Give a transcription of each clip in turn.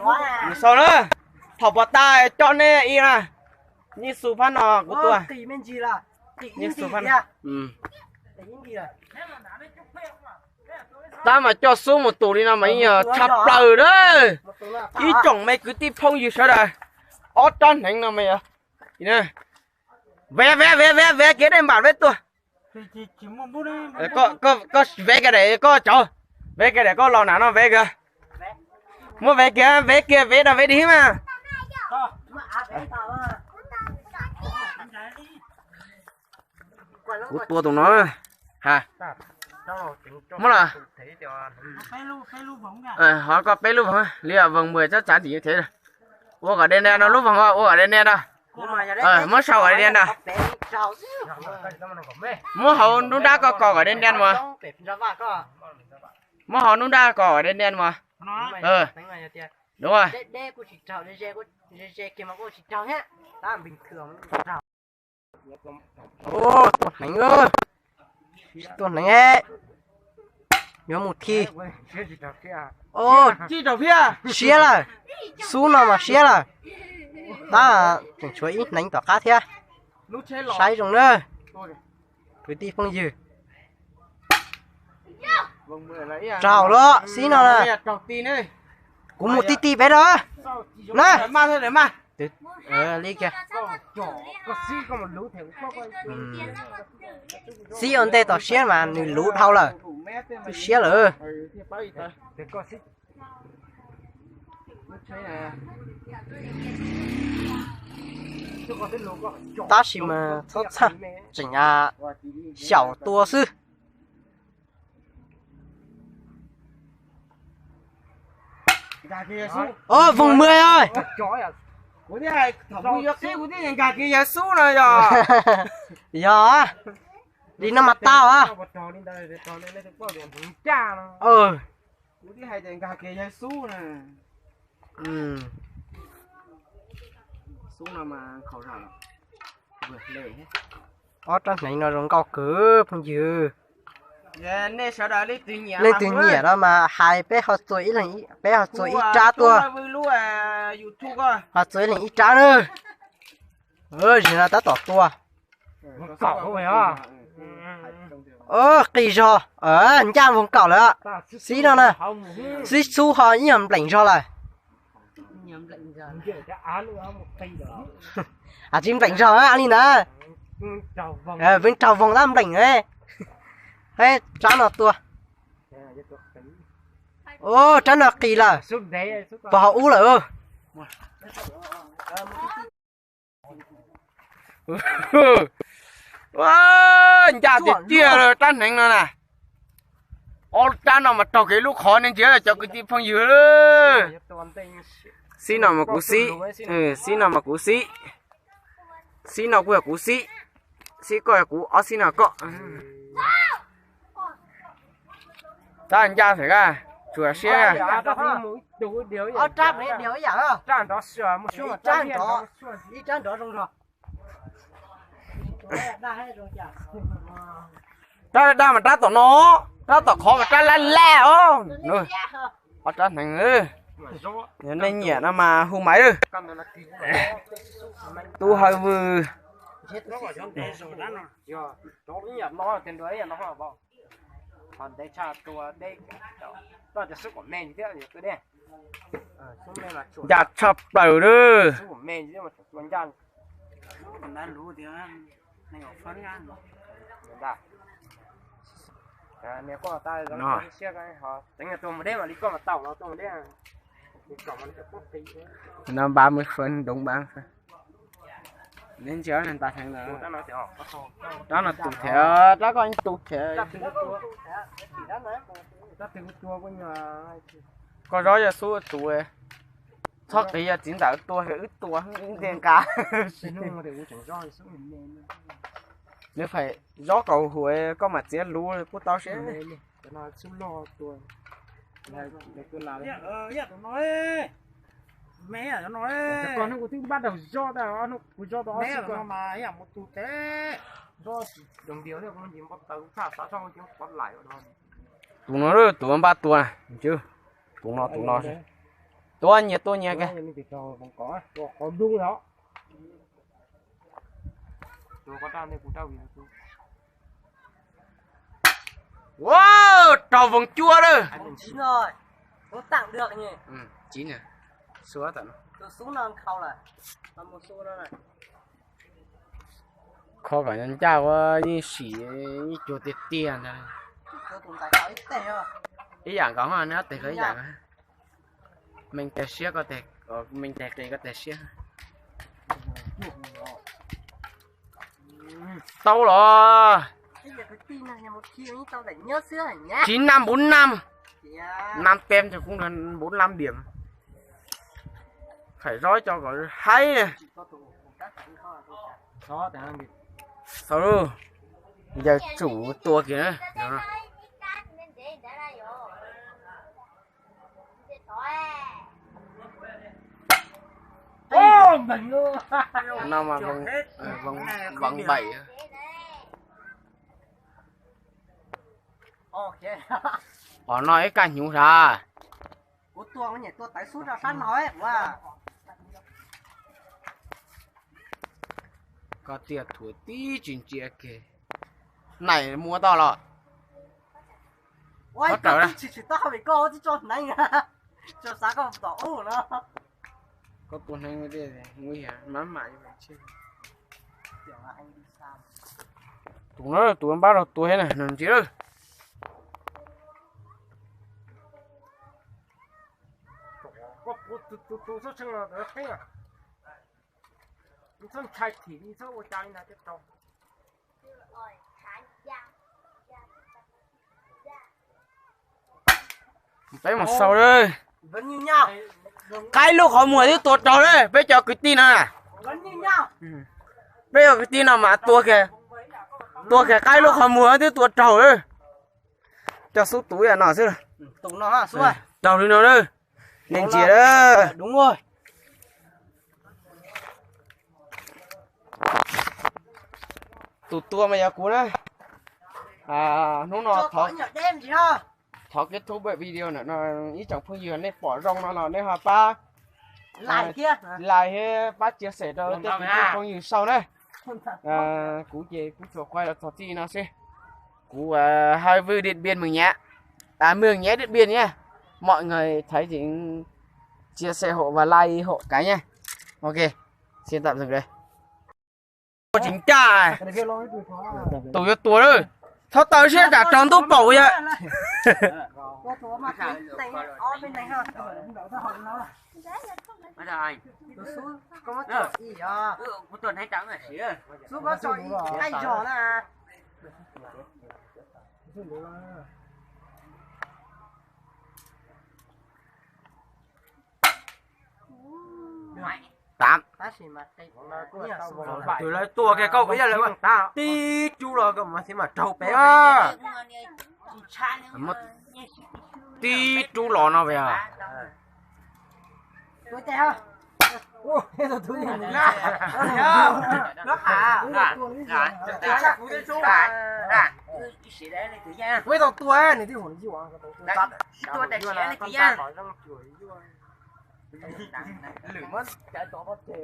Mus sau na, thaum pov tas coj nej ib na. Nyiaj xu phab no kuv tua. Nyiaj xu phab no. Tab mas coj xub mus tus li no mas yeej yog tshaj plaws na. Ib tsoom me kwv tij phooj ywg sawv daws, ob rab hneev no mas yog, vev vev vev vev vev kiag dej npam peb tuaj. Koj vev kiag daim koj cov, vev kiag daim koj los nram no vev kiag. Muab vev kiag, vev kiag, vev rau vev dig mas. Kuv tua tus no. Ha, muab los. Ho koj peb lub voog li, voog mười chắc chắn chỉ như thế rồi. Ua kom đen đen no, lub voog ua kom đen đen no. Muab sau kom đen đen no. Muab hauv nruab nrab koj kos kom đen đen mas. Muab hauv nruab nrab kos kom đen đen mas. Đúng rồi. Tua hneev, tua hneev, yuav mus thi. Siab lawm, xub no mas siab lawm. Tab tseem tshuav ib hneev tom qab thiab. Saib zoo na, kwv tij phooj ywg. Raug lawm xib no na. Kuv mus ti ti pem rau na. Li kiag, xib ua ntej tom siab mas nws luv dhau lawm, twb siab lawm. Tab sis mas txhob txhawj, tseem xyaum tua xwb. Voog mười ơi. Yog, li no mas tau. Ob rab hneev no zoo nkauj kawg phooj ywg. Leej twg nyiam no mas hais peb ho txua ib leeg, peb ho txua ib rab tuaj. Ho txua ib leeg ib rab na. Zim no tab tom tua. Qis zog, ncaj voog kaum lawm. Xib no na, xib xub ho ib yam npleem zog lawm. Tsis npleem zog li ntawd. Peb raug voog tab npleem. Rab no tua. Rab no qis lawm. Pos hauv ub lawm. Ncaj tiag tiag rab hneev no na. Ob rab no mas raug kev lub qhov ne ntsia cov kwv tij phooj ywg. Xib no mas kuv xib, xib no mas kuv xib, xib no kuj yog kuv xib, xib koj yog kuv, ob xib no koj. Tab ncaj thiab, tsuas siab. Rab daj mas rab tom no, rab tom qhov mas rab laj laj os. Ob rab hneev, yog nej nyiam no mas hu maiv. Tub Hawj Vwj, ncaj tshaj plaws lawm. No ba mươi phân, đúng ba mươi phân. Rab no tus thiab, rab koj tus thiab. Koj zaub yog xub tus, txhob qiv yog txiv ntxawm tua, wb tua ib ntej nqa. Nws pheej zaub kaus huam, koj mam txiav luv kuj tau siab. Tus no, tus npaj tua, tus no, tus no. Tua nyias tua nyias ke. Ua, raug voos cua lawm. Kho kom ncaj ua yeej sim ib cuag tiag tiag ntag. Ib yam nkaus, neb ob teg kho ib yam. Meej teg siab, meej teg qis koj teg siab. Tau los. Chín năm bốn năm. Năm tem cho cũng là bốn năm điểm. Phải nói cho có hay này. Sau luôn. Giờ chủ tua kìa. No mà vòng, ờ, vòng, vòng bảy. Ov no ib kaj hnyuv sav. Kuv tua, kuv nyiam tua tawv xub rau sab no ua. Koj tiag thuav tib tsis ntsia kiag. Naim muab tau los. Ua, koj tsis tsis tau vim koj tsis tso hneev. Tso xav koj tom ub no. Koj tua hneev ua tej nguy hiểm mab mam. Tus no tus npab rau tua thiab na, nws ntsia lawm. Tus txhob tshee los txhob qeeb, txhob ntshai thim li, txhob ua cas li ntag thiaj raug. Peb mus sau lawm. Qaib lub qhov muag twb tua raug lawm peb cov kwv tij no. Peb cov kwv tij no mas tua kiag, tua kiag qaib lub qhov muag twb tua raug lawm. Coj xub tus ib yam no xwb. Raug li no lawm. Nej ntsia lawm. Tus tua mas yog kuv na. Hnub no thov, thov kết thúc buổi video ntawm no, ib tsoom phooj ywg nej pom zoo no los nej ho pab like thiab pab chia sẻ rau tej kwv tij phooj ywg sau na. Kuv ces kuv tsuas quay los txog txij no xwb. Kuv hơi vui Điện Biên mừng nhé. À, mừng nhé Điện Biên nhé. Mọi người thấy thì chia sẻ hộ và like hộ cái nhé. Ok, xin tạm dừng đây. Tsis ncaj, tus yuav tuag lawm. Txhob taw siab tsam raug ntub paum yom. Tám. Tus lawv tua kiag koj ib yam li tib rub los koj mas thiaj mam raug peb. Tib rub los no peb. Ua tau tua nws twb hu ib ua. Lwm muab caiv tov pov tseg.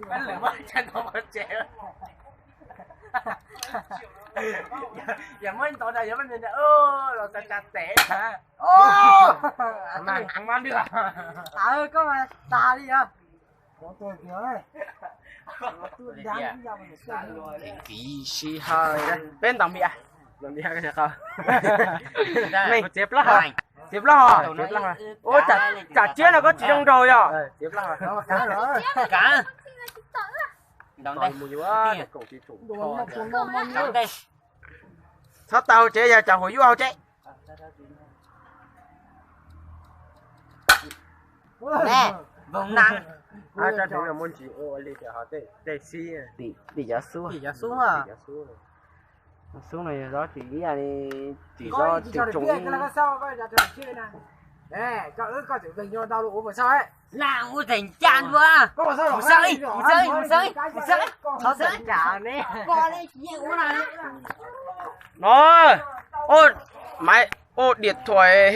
Lwm muab caiv tov pov tseg. Yog muab ntov na, yog muab los tsa tsa tes. Koj mas tas li os. Peb ntaus npias. Txiav plaub hau, txiav plaub hau. Ua, tsam tsiab no koj tsis zoo nraug yog. Txhob tau hauv tsev, yog tsam huv yuj hauv tsev. Neb, voos na. Muab ntsis ua li, tej xib, tim cov xub, tim cov xub. Xub no yog zov tim ib yam li tim zov tim tsoom. Lam ua tseem caj dua. Mus xeeb ib, mus xeeb ib, mus xeeb ib, mus xeeb ib. No, ua, Maiv ua diam thuam.